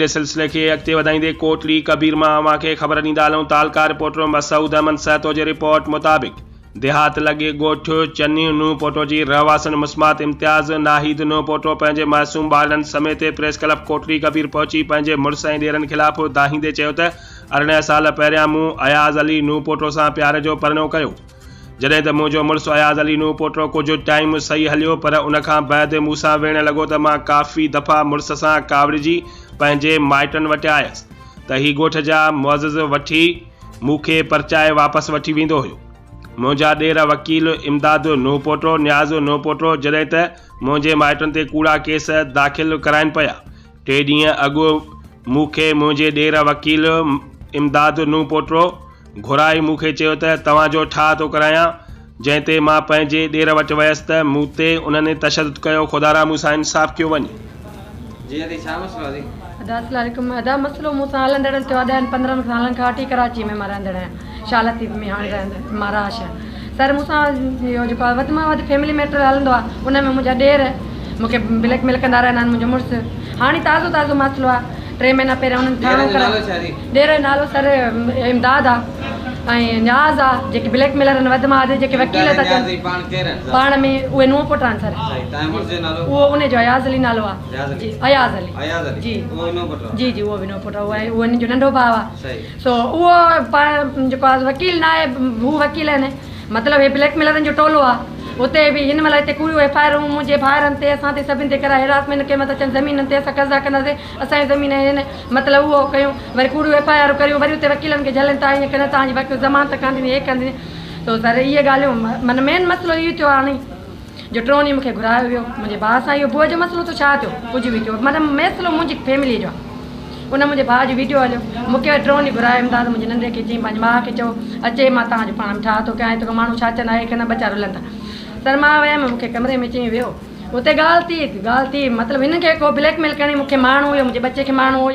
جي سلسلي کي اڳتي وڌائيندي ڪوٽڙي ڪبير مان اوهان کي خبر ڏيندا هلون تعلقه رپورٽر مسعود احمد سهتو جي رپورٽ مطابق ديهات لڳي ڳوٺ چني نوح پوٽو جي رهواسين مسمات امتياز ناهيد نوح پوٽو پنهنجي معصوم ٻارڙن سميت پريس ڪلب ڪوٽڙي ڪبير پهچي پنهنجي مڙس ۽ ڏيرن خلاف دانهيندي چيو ته 18 سال پهريان مون اياز علي نوح پوٽو سان پيار جو پرڻو ڪيو جڏهن ته منهنجو مڙس اياز علي نوح پوٽو ڪجهه ٽائيم صحيح هليو پر ان کان بعد مون سان وڙهڻ لڳو ته مان ڪافي دفعا مڙس سان ڪاوڙجي پنهنجي مائٽن وٽ آيس ته هي ڳوٺ جا معزز وٺي مون کي پرچائي واپس وٺي ويندو هيو. منهنجا ڏير وڪيل امداد نوح پوٽو، نياز نوح پوٽو جڏهن ته منهنجي مائٽن تي ڪوڙا ڪيس داخل ڪرائين پيا. ٽي ڏينهن اڳ مون کي منهنجي ڏير وڪيل امداد نوح پوٽو گهرائي مون کي چيو ته توهان جو ٺاهه ٿو ڪرايان، جنهن تي مان پنهنجي ڏير وٽ ويس ته مون تي انهن تشدد ڪيو، خدارا مون سان انصاف ڪيو وڃي. جي ادي ڇا مسئلو ادي. ادا اسلام عليڪم ادا مسئلو مون سان هلندڙ ٿيو آ ڏهن پندرهن سالن کان وٺي ڪراچي ۾ مان رهندڙ آهيان شاهه لطيف ۾ هاڻي رهندڙ مان رهائش آهيان سر مون سان اهو جيڪو آهي وڌ مان وڌ فيملي ميٽر هلندو آهي ان ۾ منهنجا ڏير مون کي بليڪ ميل ڪندا رهندا آهن منهنجو مڙس هاڻي تازو تازو مسئلو آهي ٽي مهينا پهريان انهن ٿاڻو ڪرايو ڏير جو نالو سر امداد آ ۽ نياز آ جيڪي بليڪ ميلر آهن وڌ مان وڌ جيڪي وڪيل ٿا چون پاڻ ۾ اهي نون پٽ آهن سر اهو ان جو اياز علي نالو آ جي اياز علي جي جي جي اهو به نون پٽ آ اهو ان جو ننڍو ڀاء آ سو اهو پاڻ جيڪو آ وڪيل نه آهي هو وڪيل آهن مطلب هي بليڪ ميلرن جو ٽولو آ اتي به هن مهل هتي ڪوڙيون ايف I آرون منهنجي ڀائرن تي اسان تي سڀن تي ڪرائي هراسمينٽ ڪئي مطلب چون زمينن تي اسان قبضا ڪنداسين اسان جي زمين آهي هن مطلب اهو ڪيون وري ڪوڙيون ايف I آرون ڪريون وري اتي وڪيلن کي جهلين ٿا ائين ڪن توهان جي وڪيل ضمانت ڪانه ٿيندي هي ڪانه ٿيندي سو سر اهي ڳالهيون من مين مسئلو اهو ٿيو هاڻي جو ٽيون ڏينهن مون کي گهرايو ويو منهنجي ڀاء سان اهو بوء جو مسئلو ٿيو ڇا ٿيو ڪجهه به ٿيو مطلب مسئلو منهنجي فيملي جو آهي ان منهنجي ڀاء جو ويڊيو هليو مون کي وري ٽيون ڏينهن گهرايو امداد منهنجي ننڍي کي چيائين پنهنجي ماء کي چئو اچي مان توهان جو پاڻ ۾ ٺاهه ٿو ڪيان هتي ماڻهو ڇا چوندا هي ڪندا ٻچا رلن ٿا سر مان ويم مون کي ڪمري ۾ چيائين ويهو اتي ڳالهه ٿي ڳالهه ٿي مطلب هن کي ڪو بليڪ ميل ڪرڻي مون کي مارڻو هيو منهنجي ٻچي کي مارڻو هيو.